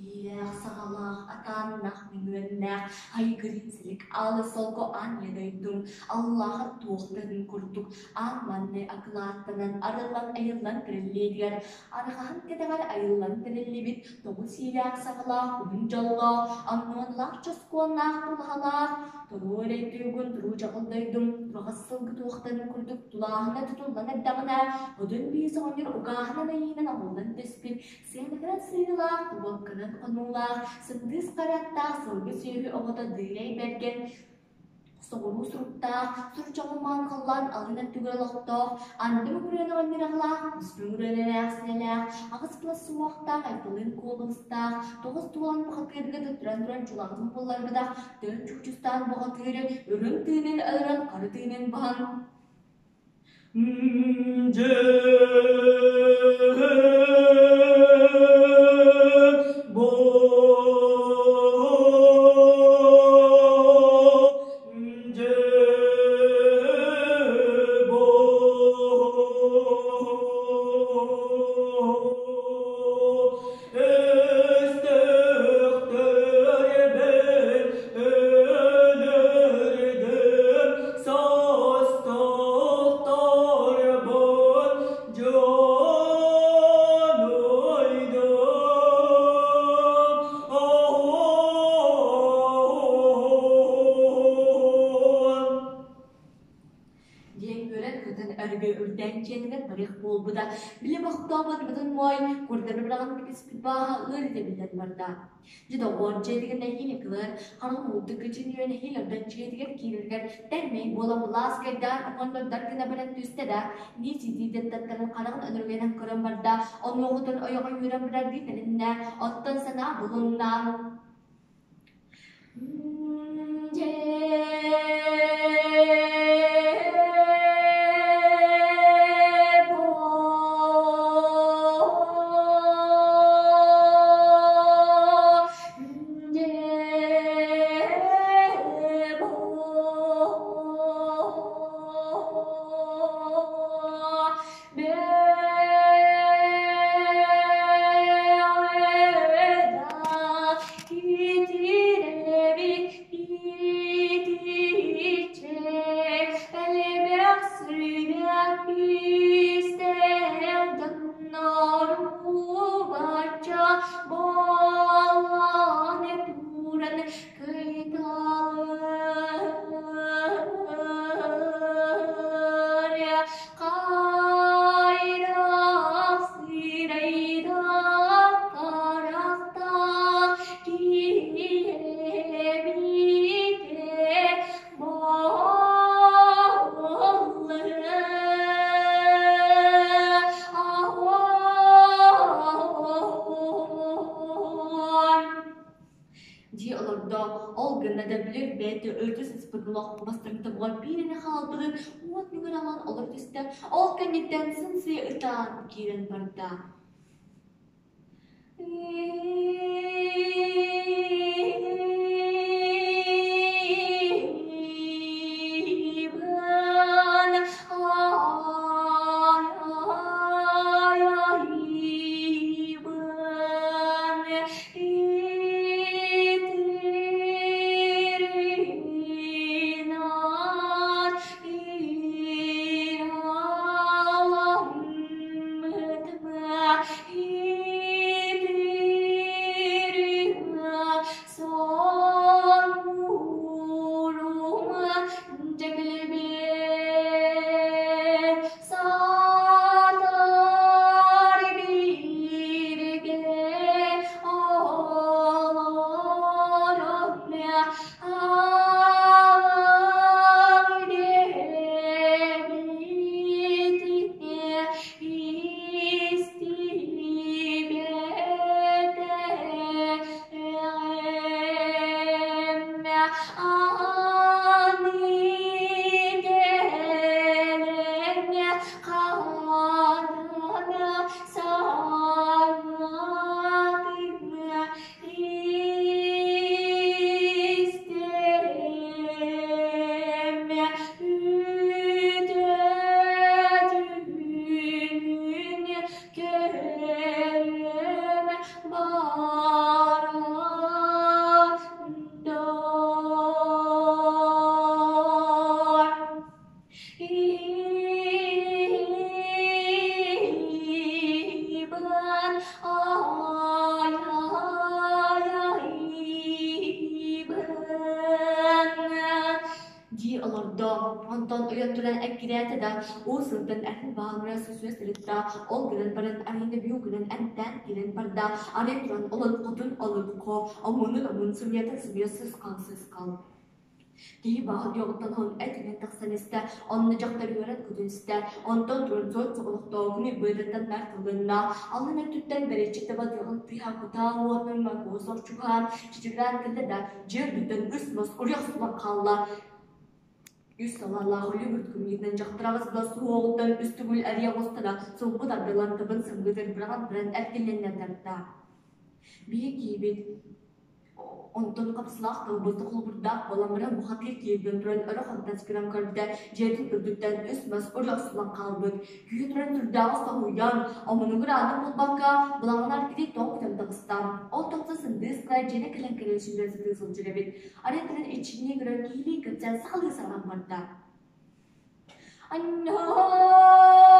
Иилээх-саҕалаах, атааннаах, мөҥүөннээх, айгырыын силик аалы солко аан ийэ дойдум, Аллаһа туохтарын курдук аан маҥнай акылааттанан арыллан айыллан тэриллиитигэр арҕаһын кэтэҕэр айыллан тэриллибит тоҕус иилээх-саҕалаах уһун дьоллоох, аммуонлаах чоскуоннаах тулаһалаах, туруу эрэй туйгун туруу дьаҕыл дойдум тураҕас сылгы туохтарын курдук тулааһына тутуллан эрдэҕинэ, одун биис оҕонньор угааһынан айыынан оҥоллон түспүт Сыанакынан сыыһылаах, уокканан хонуулаах, сындыыс харахтаах сылгы сүөһү оҕото Дыырай Бэргэн соҕуруу суруктаах, сурчоҕун халлаан алын өттүгэр олохтоох, анды мөҥүрүөн оҕонньураҕалаах, үс мөҥүрүөн эмээхсинэлээх, аҕыс кылас суһуохтаах Айталыын куолустаах, тоҕус туолан бухатыырга туттаран туран чулаҕын булларбатах, тыын чуучустаан бухатыыры үрүҥ тыынын өлөрөн хары тыынын баһан Өстөөхтөрбүн өлөрдүм, состохторбун дьонуйдум. Диэн үөрэн-көтөн өргө үрдээн дьиэтигэр барыах буолбута. Били бохтообот моой курдары быраҕан кэбиспит бааһа ыар итэбиллэн барда. Дьэ доҕоор, дьиэтигэр нэһиилэ кылар, хараҕын уутук кычын нэһиилэ ордон дьиэтигэр киирэригэр тэҥнэй буолан былаас кайдаан оҕонньордар гына баран түстэ да, нии ситиитин таттаран хараҕын өнөргөнөн көрөн барда, онуоҕутун ойоҕо үөрэн барардыы тэриннэ, оттон санаа булунна. Дии олордо, ол гынна да билэр бэйэтэ өлтө сыспыт олох бастыҥта буолан биир эрэ хаалбытын уот нүгэр алан олоро түстэ, ол кэнниттэн сыҥсыйа ытаан киирэн барда. Айай-айбын дии олордо. Онтон ойон туран эккирээтэ да, уу сылтан эрин баалыра сүсүө сырытта, ол гынан баран арыйна бүу гынан эмтээн кэлэн барда, арый туран олоҥхотун олоҥхо, омунун омун сымыйатын сымыйа сысхал сысхал. Киһи баҕа диэҕиттэн этинэн тахсан истэ, онно дьахтар үөрэн көтөн истэ, онтон туран суот соҕотохтооҕуну быатыттан наар тылланна, алын өттүттэн бэрэччи таба тыаҕын тыаһа кутаа уонна макуо сорчугаан, чичигирээн кэллэ да, дьиэ үрдүттэн үс мас уруйах сулан хаалла. Үс салаалаах үлүгүрт күммүтүнэн дьахтар аҕыс былас суһуоҕуттан үс төгүл эрийэ оҕустана, сулбу тардыллан тыбын сымыытын быраҕан баран эркиннэннэ тарта. Биһи киһибит Онтон хапсылаах тылбыт холобурдаах буолан баран бухатыыр киирбин туран өрө хантас гынан көрдө, дьиэтин үрдүттэн үс мас өрө охсуллан хаалбыт. Күүһэ туран сүрдээҕи соһуйан, омунугар аанын булбакка, былаҕынар кини тоҕо көтөн таҕыста. Ол тахса сындыыс гына дьиэни кэлэн кэлэн сүүрэн сытыы сылдьар эбит. Арай кэлэн иччинии көрөн киһилии кэпсээн сахалыы саҥаран барда. Анньаа!